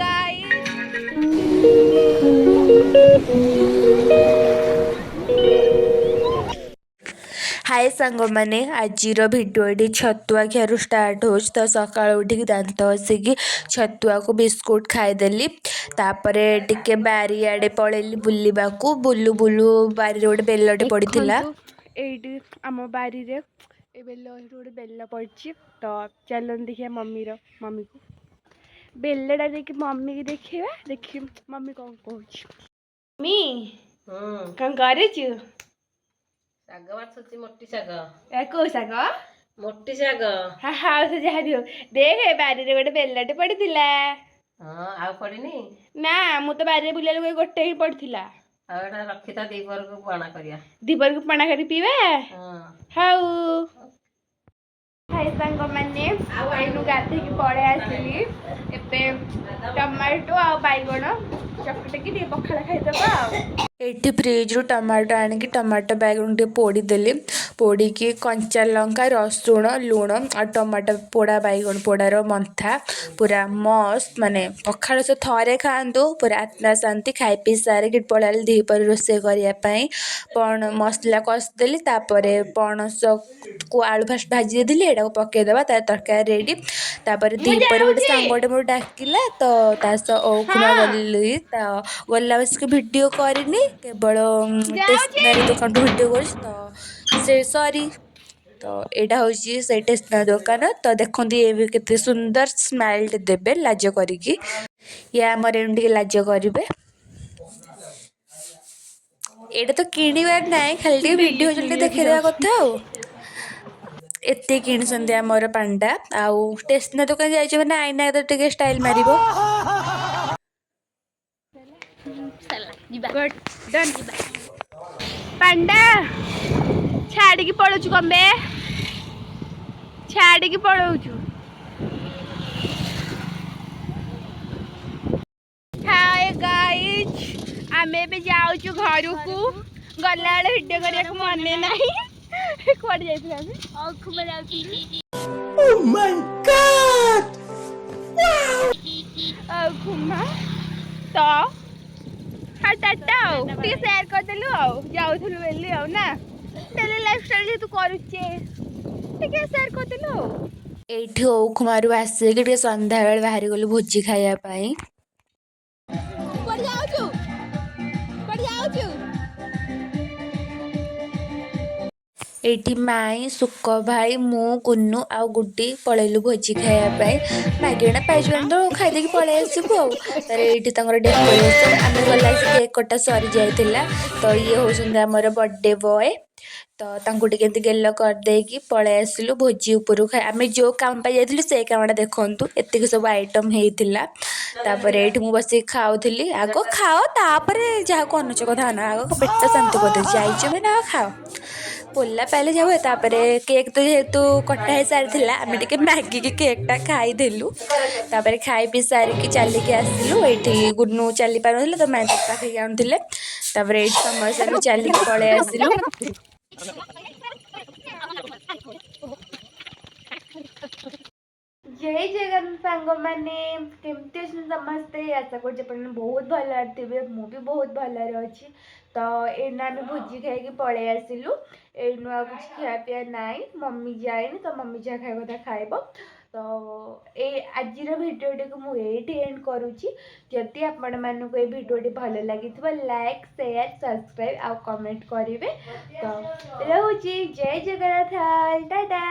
Guys. ହାଏ ସାଙ୍ଗମାନେ, ଆଜିର ଭିଡ଼ିଓଟି ଛତୁଆ ଖିଆରୁ ଷ୍ଟାର୍ଟ ହେଉଛି। ତ ସକାଳୁ ଉଠିକି ଦାନ୍ତ ଘଷିକି ଛତୁଆକୁ ବିସ୍କୁଟ ଖାଇଦେଲି। ତାପରେ ଟିକେ ବାରିଆଡ଼େ ପଳେଇଲି ବୁଲିବାକୁ। ବୁଲୁ ବୁଲୁ ବାରିରେ ଗୋଟେ ବେଲଟେ ପଡ଼ିଥିଲା। ଦେଖନ୍ତୁ, ଏଇଠି ଆମ ବାରିରେ ଏ ବେଲ, ଏଇଠି ଗୋଟେ ବେଲ ପଡ଼ିଛି। ତ ଚାଲନ୍ତୁ ଦେଖିବା ମମିକୁ ବେଲଟା ଦେଇକି ମମିକି ଦେଖେଇବା, ଦେଖି ମମି କ'ଣ କହୁଛି। ମମି, କ'ଣ କରୁଛୁ? ଶାଗ ବାଛୁଛି, ମୋଟି ଶାଗ। ଏ କୋଉ ଶାଗ? ମୋଟି ଶାଗ। ହଁ ହଁ, ସେ ଯାହା ବି ହଉ, ଦେଖେ ବାରିରେ ଗୋଟେ ବେଲଟେ ପଡ଼ିଥିଲା। ହଁ, ଆଉ ପଡିନି? ନା, ମୁଁ ତ ବାରିରେ ବୁଲିବାକୁ ଗୋଟେ ହିଁ ପଡ଼ିଥିଲା। ଆଉ ଏଇଟା ରଖିଥା, ଦିପହରକୁ ପଣା କରିବା। ଦିପହରକୁ ପଣା କରି ପିଇବା। ହଁ। ହଉ। ହାଇ ସାଙ୍ଗମାନେ, ଏଇନୁ ଗାଧେଇକି ପଳେଇ ଆସିଲି। ଏବେ ଟମାଟୋ ଆଉ ବାଇଗଣ ଚକଟିକି ଟିକେ ପଖାଳ ଖାଇଦେବା ଆଉ। ଏଇଠି ଫ୍ରିଜ୍ରୁ ଟମାଟୋ ଆଣିକି ଟମାଟୋ ବାଇଗଣ ଟିକେ ପୋଡ଼ିଦେଲି। ପୋଡ଼ିକି କଞ୍ଚା ଲଙ୍କା, ରସୁଣ, ଲୁଣ ଆଉ ଟମାଟୋ ପୋଡ଼ା, ବାଇଗଣ ପୋଡ଼ାର ମନ୍ଥା ପୁରା ମସ୍ତ। ମାନେ ପଖାଳ ସହ ଥରେ ଖାଆନ୍ତୁ, ପୁରା ଆତ୍ମା ଶାନ୍ତି। ଖାଇ ପିଇ ସାରିକି ପଳେଇଲି ଦ୍ୱିପହରେ ରୋଷେଇ କରିବା ପାଇଁ। ମସଲା କଷିଦେଲି, ତାପରେ ପଣସକୁ ଆଳୁ ଫାଷ୍ଟ ଭାଜି ଦେଇଥିଲି, ଏଇଟାକୁ ପକାଇଦେବା, ତା ତରକାରୀ ରେଡ଼ି। ତାପରେ ଦ୍ୱିପହରେ ଗୋଟେ ସାଙ୍ଗଟେ ମୋର ଡାକିଲା, ତ ତା ସହ ଔଖୁମା ଗଲି। ତ ଗଲା ବସିକି ଭିଡ଼ିଓ କରିନି, କେବଳ ଷ୍ଟେସନାରୀ ଦୋକାନଠୁ ଭିଡ଼ିଓ କରିଛି, ତ ସେ ସରି। ତ ଏଇଟା ହେଉଛି ସେଇ ଷ୍ଟେସନାରୀ ଦୋକାନ। ତ ଦେଖନ୍ତୁ, ଇଏ ବି କେତେ ସୁନ୍ଦର ସ୍ମାଇଲ୍ଟେ ଦେବେ ଲାଜ କରିକି। ଇଏ ଆମର ଏମିତି ଟିକେ ଲାଜ କରିବେ। ଏଇଟା ତ କିଣିବାର ନାହିଁ, ଖାଲି ଟିକେ ଭିଡ଼ିଓ ଟିକେ ଦେଖେଇଦେବା କଥା। ଆଉ ଏତିକି କିଣିଛନ୍ତି ଆମର ପାଣ୍ଡା। ଆଉ ଷ୍ଟେସନାରୀ ଦୋକାନ ଯାଇଛ ମାନେ ଆଇନା ତ ଟିକେ ଷ୍ଟାଇଲ୍ ମାରିବ। ଯିବା, ଡନ୍। ପାଣ୍ଡା, ଛାଡ଼ିକି ପଳଉଛୁ କଣ ବେ? ଛାଡ଼ିକି ପଳଉଛୁ? ହାଏ ଗାଇଜ୍, ଆମେ ଏବେ ଯାଉଛୁ ଘରକୁ। ଗଲାବେଳେ ଭିଡ଼ିଓ କରିବାକୁ ମନେ ନାହିଁ। କୁଆଡ଼େ ଯାଇଥିଲୁ ଆମେ? ଅଖୁମା ଯାଉଥିଲି। ଆଉ ଖୁମା ତ। ହଁ, ଟାଟା। ଆଉ ଟିକେ ସେୟାର କରିଦେଲୁ ଆଉ ଯାଉଥିଲୁ ବୋଲି ଆଉ ନା, ଡେଲି ଲାଇଫଷ୍ଟାଇଲ୍ ଯେହେତୁ କରୁଛେ, ଟିକେ ସେୟାର କରିଦେଲୁ ଆଉ। ଏଇଠି ଔଖୁମାରୁ ଆସିକି ଟିକେ ସନ୍ଧ୍ୟାବେଳେ ବାହାରି ଗଲୁ ଭୋଜି ଖାଇବା ପାଇଁ। କୁଆଡ଼େ ଯାଉଛୁ? କୁଆଡ଼େ ଯାଉଛୁ? ଏଇଠି ମାଇଁ, ସୁକ ଭାଇ, ମୁଁ, କୁନୁ ଆଉ ଗୁଡି ପଳେଇଲୁ ଭୋଜି ଖାଇବା ପାଇଁ। ମାଗଣା ପାଇଛୁ ମାନେ ତ ଖାଇଦେଇକି ପଳେଇ ଆସିବୁ। ଆଉ ତାରେ ଏଇଠି ତାଙ୍କର ଡେକୋରେସନ୍। ଆମେ ଗଲା ସେ କେକ୍ କଟା ସରିଯାଇଥିଲା। ତ ଇଏ ହେଉଛନ୍ତି ଆମର ବର୍ଥଡେ ବୟ। ତ ତାଙ୍କୁ ଟିକେ ଏମିତି ଗେଲ କରିଦେଇକି ପଳେଇ ଆସିଲୁ ଭୋଜି ଉପରକୁ ଖାଇ। ଆମେ ଯେଉଁ କାମ ପାଇଁ ଯାଇଥିଲୁ, ସେଇ କାମଟା ଦେଖନ୍ତୁ, ଏତିକି ସବୁ ଆଇଟମ୍ ହେଇଥିଲା। ତାପରେ ଏଇଠି ମୁଁ ବସିକି ଖାଉଥିଲି। ଆଗ ଖାଅ, ତାପରେ ଯାହାକୁ ଅନୁଚ କଥା ନା, ଆଗ ପେଟ ଶାନ୍ତି କରିଦେଇ ଯାଇଛ ମାନେ ଆଗ ଖାଅ, ପୋଲା ପାଇଲେ ଯାଉ। ତାପରେ କେକ୍ ତ ଯେହେତୁ କଟା ହେଇସାରିଥିଲା, ଆମେ ଟିକେ ମାଗିକି କେକ୍ଟା ଖାଇଦେଲୁ। ତାପରେ ଖାଇ ପିଇ ସାରିକି ଚାଲିକି ଆସିଲୁ। ଏଇଠି ଗୁନୁ ଚାଲି ପାରୁନଥିଲେ, ତ ମାଇଁ ତାକୁ ପାଖେଇକି ଆଣୁଥିଲେ। ତାପରେ ଏଇଠି ସମସ୍ତେ ଆମେ ଚାଲିକି ପଳେଇ ଆସିଲୁ। ଜୟ ଜଗନ୍ନାଥ ସାଙ୍ଗମାନେ, କେମିତି ଅଛନ୍ତି ସମସ୍ତେ? ଆଶା କରୁଛି ଆପଣମାନେ ବହୁତ ଭଲରେ ଥିବେ। ମୁଁ ବି ବହୁତ ଭଲରେ ଅଛି। ତ ଏଇନା ଆମେ ଭୋଜି ଖାଇକି ପଳେଇ ଆସିଲୁ। ଏଇନୁ ଆଉ କିଛି ଖିଆ ପିଆ ନାହିଁ। ମମି ଯାଇନି, ତ ମମି ଯାହା ଖାଇବା କଥା ଖାଇବ। ତ ଏଇ ଆଜିର ଭିଡ଼ିଓଟିକୁ ମୁଁ ଏଇଠି ଏଣ୍ଡ କରୁଛି। ଯଦି ଆପଣମାନଙ୍କୁ ଏଇ ଭିଡ଼ିଓଟି ଭଲ ଲାଗିଥିବ, ଲାଇକ୍, ସେୟାର, ସବସ୍କ୍ରାଇବ୍ ଆଉ କମେଣ୍ଟ କରିବେ। ତ ରହୁଛି, ଜୟ ଜଗନ୍ନାଥ, ଟାଟା।